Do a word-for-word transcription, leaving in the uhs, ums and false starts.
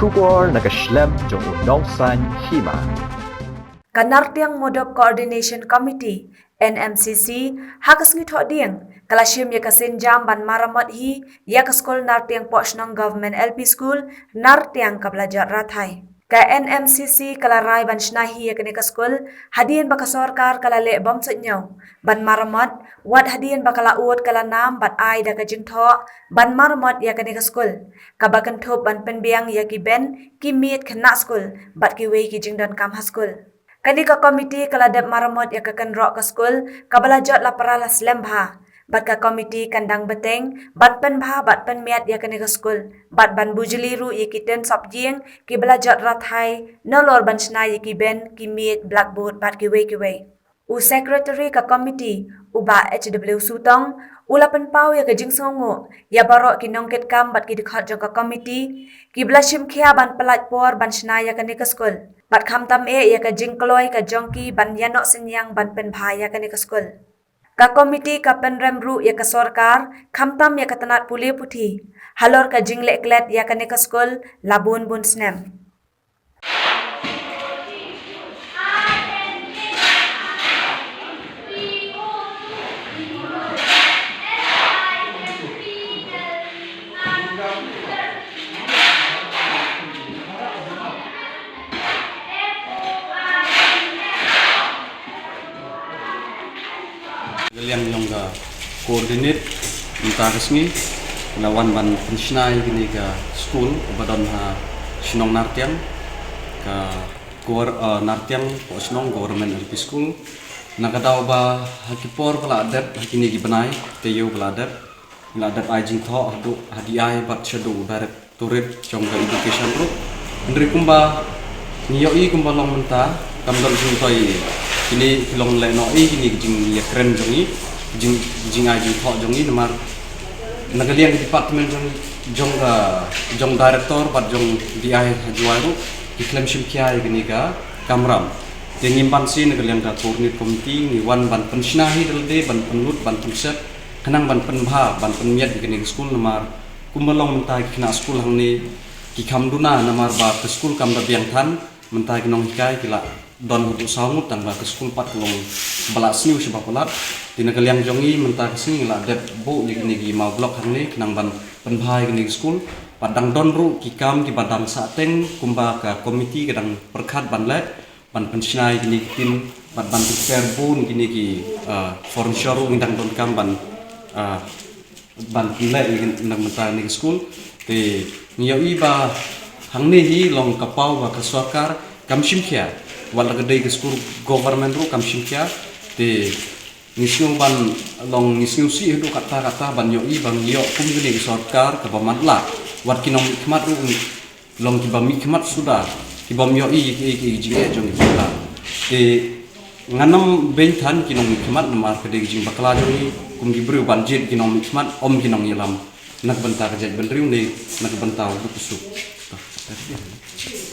Khubor na ka shlem jong u nongsan hima. Ka Nartiang Modop Coordination Committee, N M C C, ha ka sngi Thohdieng, ka la shim ïa ka sienjam ban maramot hi ïa ka skul Nartiang Pohshnong Government L P School, Nartiang, kaba la jot rathai. Ka N M C C ka la rai ban shna hi ïa kane ka skul hadien ba ka sorkar ka la leh bym suidñiew ban maramot, wat hadien ba ka la ud ka la nam bad ai da ka jingthoh ban maramot ïa kane ka skul, kaba kynthup ban pynbiang ïa ki bench, ki miej khynnah skul bad kiwei ki jingdonkam ha skul. Kane ka komiti ka la dep maramot ïa ka kynroh ka skul kaba la jot la para la slem bha, bad ka komiti kan dang bteng ban pynbha bad pynmiat ïa kane ka skul bad ban bujli ruh ïa ki tun sop ïing kiba la jot rathai, nalor ban shna ïa ki bench, ki miej, blackboard bad kiwei kiwei. U Secretary ka komiti, u Bah H W Sutong, u la pynpaw ïa ka jingsngewnguh ïa baroh ki nongkitkam bad ki dkhot jong ka komiti kiba la shim khia ban pyllait por ban shna ïa kane ka skul, bad khamtam eh ïa ka jingkloi ka jong ki ban ïanoh synñiang ban pynbha ïa kane ka skul. Ka komiti ka pynrem ruh ïa ka sorkar, khamtam ïa ka tnat pule puthi, halor ka jingleh klet ïa kane ka skul la bun bun snem. Ka liang jong ka coordinate mynta ka sngi la wan ban pynshna ïa kane ka skul kaba don ha shnong Nartiang, ka Gor-, eh, Nartiang Pohshnong Government L P School. Na ka daw ba ha ki por ba la dep, ha kine ki bnai taïew ba la dep, la dep ai jingthoh haduh ha D I bad shaduh u Directorate jong ka Education ruh. Hynrei kumba ngi ïohi kumba long mynta kam don jingthoh ïa kine ki long lehnoh ïa kine ki jingïakren jong ngi, jing, jingai jingthoh jong ngi, namar na ka liang department jong, jong ka, jong director bad jong D I ha Jowai ruh ki khlem shim khia ïa kane ka kamram. Te ngim banse na ka liang ka coordinate committee ngi wan ban pynshna hi da lade, ban pynlut, ban pynset, khnang ban pynbha, ban pynmiat ïa kane ka skul, namar kumba long mynta ki khynnah skul hangne ki kham duna namar ba ka skul kam da biang than, mynta ki nonghikai ki la don haduh saw ngut, tang ba ka skul pat ka long ba la sniew sha ba palat. Te na ka liang jong ngi mynta ka sngi ngi la dep buh ïa kine ki maw block hangne khnang ban pynbha ïa kine ki skul. Pat dang don ruh ki kam kiba dang sah teng kumba ka committee ka dang pyrkhat ban leh, ban pynshna ïa kine ki tin, bad ban prepare bun kine ki, ah, furniture ruh ngi dang donkam ban, ah, ban pynleh ïa kine na ka bynta kane ka skul. Te ngi ïohi ba hangne hi long ka paw ba ka sorkar kam shim khia, wat la ka dei ka skul government ruh kam shim khia. Te ngi sngew ban long, ngi sngewsih haduh katta katta ban ïohi ba ngi ïoh kum kane ka sorkar kaba matlah, wat ki nongmihkhmat ruh long kiba mihkhmat suda, kibym ïohi ïa ki, ïa ki jingeh jong ki bakla. Te ngan ym beiñ than ki nongmihkhmat namar ka dei ka jingbakla jong ngi kum ki briew ban jied ki nongmihkhmat, ym ki nongïalam, na ka bynta ka jaitbynriew ne na ka bynta u duk u suk.